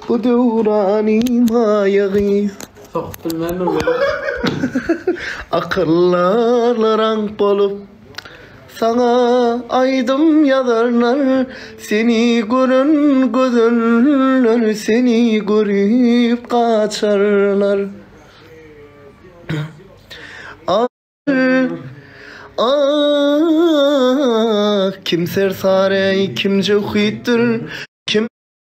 Bu döwrany maýa gyz. Sokup bilmändir bu. Akyldarlar aňk bolup, saňa aýdym ýazarlar, Seni gören gözeller seni görüp gaçarlar. Ah, kim sersar eý, kim jöhitdir, kim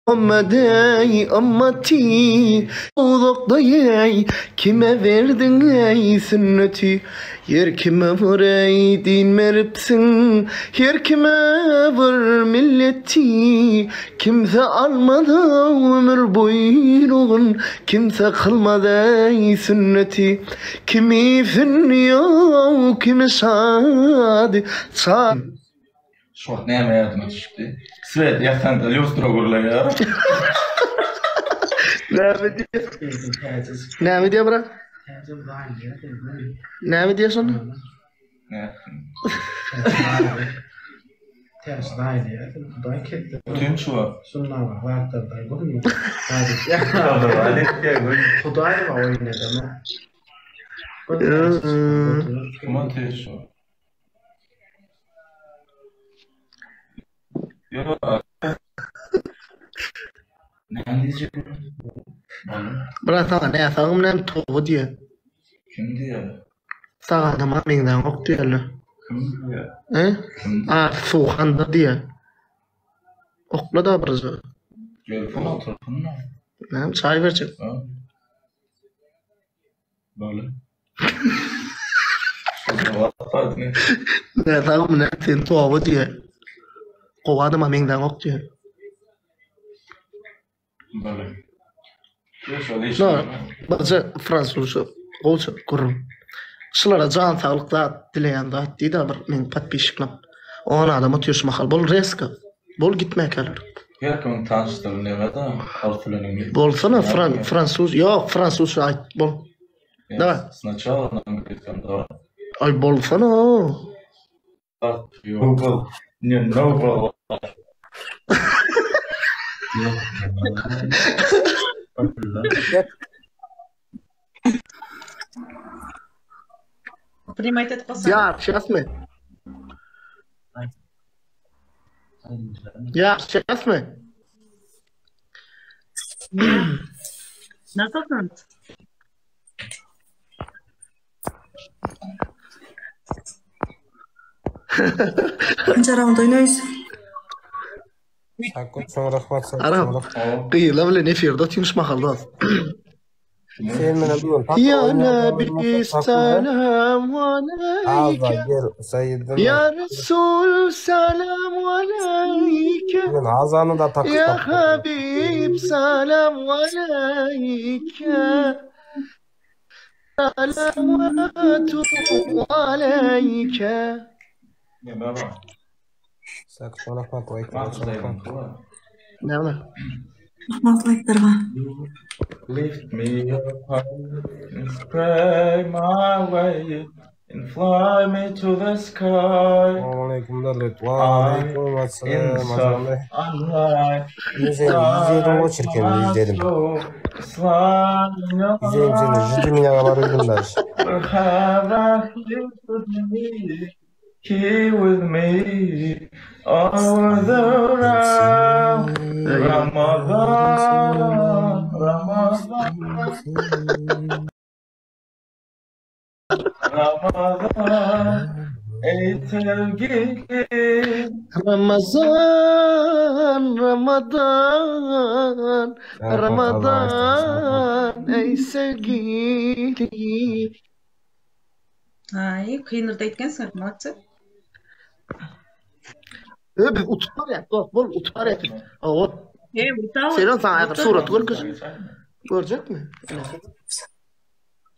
Muhammed eý, ymmaty, uzakda eý, kime berdiň eý sünneti, Her kime bir eý din beripsiň, her kime bir milleti, Kimse almaz ömür buýrugyn, kimse kylmaz eý sünneti. Kimi sünniýow, kimi şady, ça. Şu wagt näme ýadyma düşüpdi? Swet ýatanda lýustra gürleýär. Näme diýýär? Näme diýýär brat? Näme diýýär şonda? Bütün şu wagt. Kim otyr şu? Ýok. Näme diýjek? Brat saňa näsagym näme toba diýýär. Kim diýýär? Sag adama meňzäňok diýýärler. Kim diýýär? E? A, Suhanda diýýär. Okla-da birje. Gelsin otursyn-da. Näme çaý berjek? Ha. Boldy. Näsagym näme sen toba diýýär. Gowy adama meňzäňok diýýär. No, birje fransuzça gowja gürrüň. Şulara jan saglyk zat dileýän zat diýdä bir meň podpisçiklam. On adam otyr şu mahal. Bol reska. Bol gitmäkäler. Her kimiň tanyşdygy neme-de, ors bilen iňlis. Bolsana fran fransuz ýok fransuzça aýt bol. Daway. Snaçala na angliýskom daway. Aý bolsana. Google ne no Принимать etip bolsa. Ýaryşýasmy? Ýaryşýasmy? Nasılsınız? Kança raund oýnaýys? Çok rahmat sag Arap, gyzlar bilen efirde otyryn şu mahal dost. Sen menen bu gün Ya Nebi selam aleyke. Ya Resul selam aleyke. Bugün azany da takyp Ya Habib selam aleyke. Salawatu aleyke. Näme? Rahmat laýklarga. Lift me up high and spray my way and fly me to the sky. Aleyküm Döwlet. Aleyküm assalam. Insaf Yüzeyim çirkin yüzdedim. Yüzeyim seni yüzde milyona var öldüm ben. He with me all the round Ramazan Ramazan Ramazan Ey sevgili Ramazan, Ramazan, Ramazan, ey sevgili. Aý, kynyrda aýtgansyňyz, molodцы. Ö, biz utup barýas, dost, bol, utup barýas biz. Hawa. Ey, uta. Seren saňa häzir suraty görkez. Görjekmi?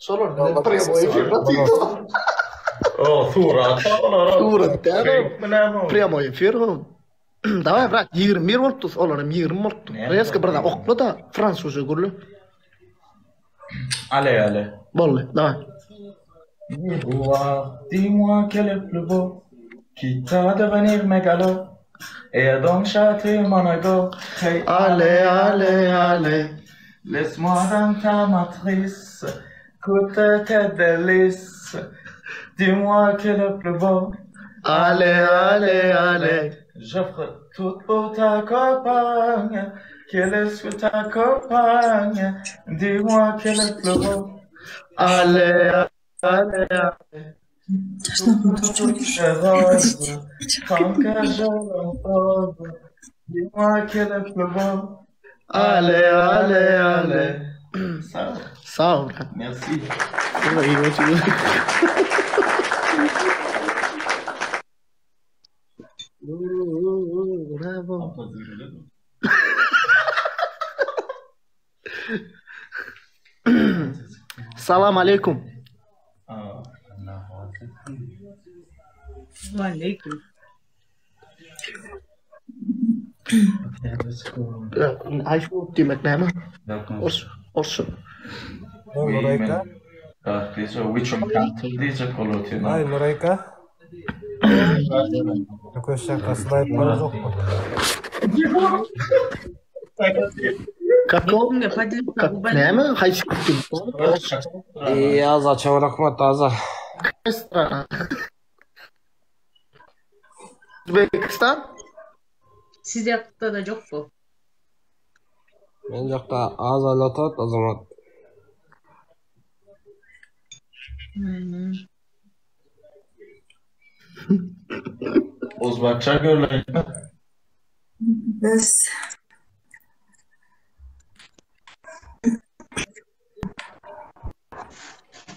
Şolar bilen prýamoý efir O, surat olar. Surat däl o. Prýamoý efir o. Daway brat, 21 bolupdy, olar hem 20 bolupdy. Reska bir zat okla-da, fransuzça gürle. Ale ale. Boldy, daway. Dis-moi, dis-moi quel est plus beau Qui t'a devenir mégalo? Et donc châté Monaco, hey Ale ale ale. Laisse-moi dans ta matrice, goûter tes délices. Dis-moi qui est le plus beau. Ale ale ale. Je ferai tout pour ta compagne, qu'elle est sous ta compagne. Dis-moi qui est le plus beau. Ale ale ale. Toutes roses, tant que je l'entends. Dis-moi qui est le plus beau. Ale ale ale. Ça, Sag ol. merci. Bravo. Salam aleykum. Waleýkum. Aý şu diýmek näme? Ors, orsça. Nurayka. Aý Nurayka. Köş жакта снайпер жокпу? Kako? Kimge поделиться Kak, näme? Haýsy Ey Aza çoň rahmat Aza. Страна. Uzbekistan? Siz жакта да жокпу? Мен жакта Аза эле отурат Азамат. Мм. O'zbekcha görleymi? Biz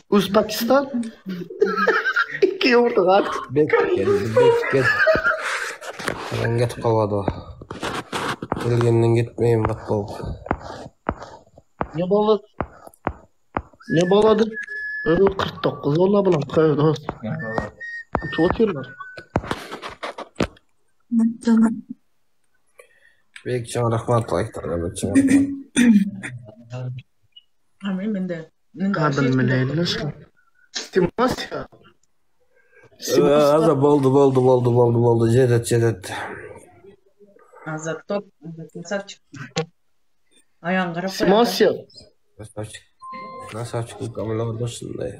Uzbekistan? Iki ýurdy gat. Bek geldi, bek gel. Мен кетип калбадыбы? Келгенден кетмейм бат болуп. Ne bolady? Ne bolady? Ö 49 bolla bulan köy dost. Utup otyrlar. Bek чоң рахмат лайктарга, бек чоң рахмат. А мен менде менде вообще Kadın эч ким жок. bileýli. Timosya. Аза болду, болду, болду, болду, болду. Жетет, жетет. Азат топ, Азат красавчик. Аягын карап коет да. Timosya. Красавчик. Красавчик камилар ушундай.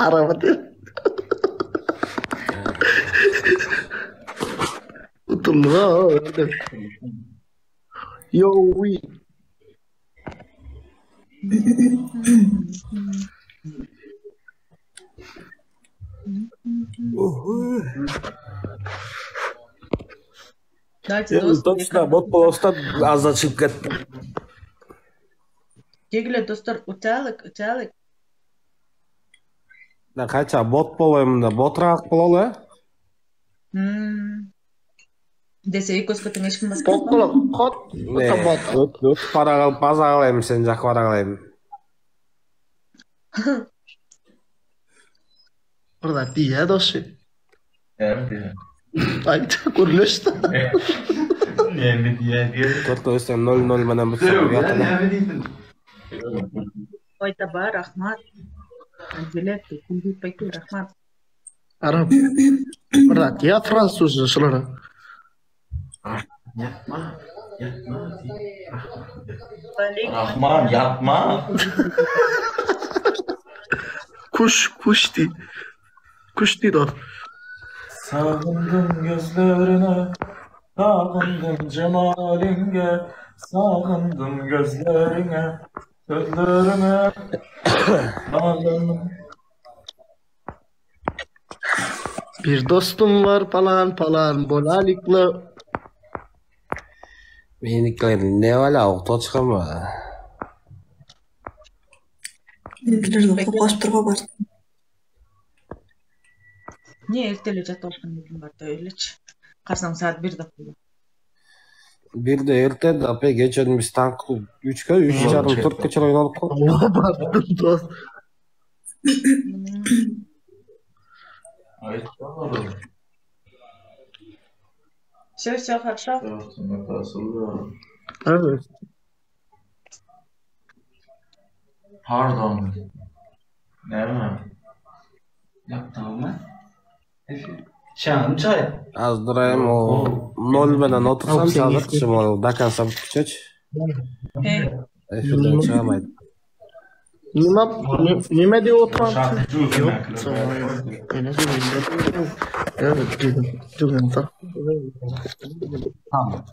Araba diýip. Utuldy ha. Yo we. Давайте dost. Точно, бот болобуз да Аза чыгып кетти. Жегиле достор, уталык, уталык. Да кача бот болбойм да, ботураак бололу э? Мм. Десе экөөбүзгө тең эч ким баспайт. Bot bola. Kot. Не, Bot. өтүп бара калып база кылайм, сен жака бара калайм. Bir zat diýýä doşy. Näme Aý gürleşdi. Näme diýýär? Төртөө сен 0-0 менен бүтсө уят эле. Näme diýdin? Ой, таба, рахмат. Анжелет, Кундуз байке, рахмат. Arap. Bir zat diýýä fransuzça şulara. Ýatma, ýatma diý. Валейкум. Rahman ýatma. Kuş kuş diý. Kuş diý dost. Sağındım gözlerine, sağındım cemalinge, sağındım gözlerine, sözlerine, sağındım. Bir dostum var palan palan bolalikli. Меникилер эмне бала уктап чыгамбы? Меникилер уктап калышыптыр го баары. Эмне эрте эле жатып алган элим бар деп элечи. Карасаң саат 1 деп калды. Бирде эрте да апай кечээ биз таңкы 3кө, 3:30, 4кө чейин ойнодук го. Bardym dost. Все, все хорошо. Evet. Pardon. Näme? Ýapdyňyzmy? Şaňmy çaý? Az duraýyn o nol bilen otursam çazyk şu do konca bitgeç. Efirden çykamaydy. Nima nima diýip oturan? Ýok. Ýok. Tamam.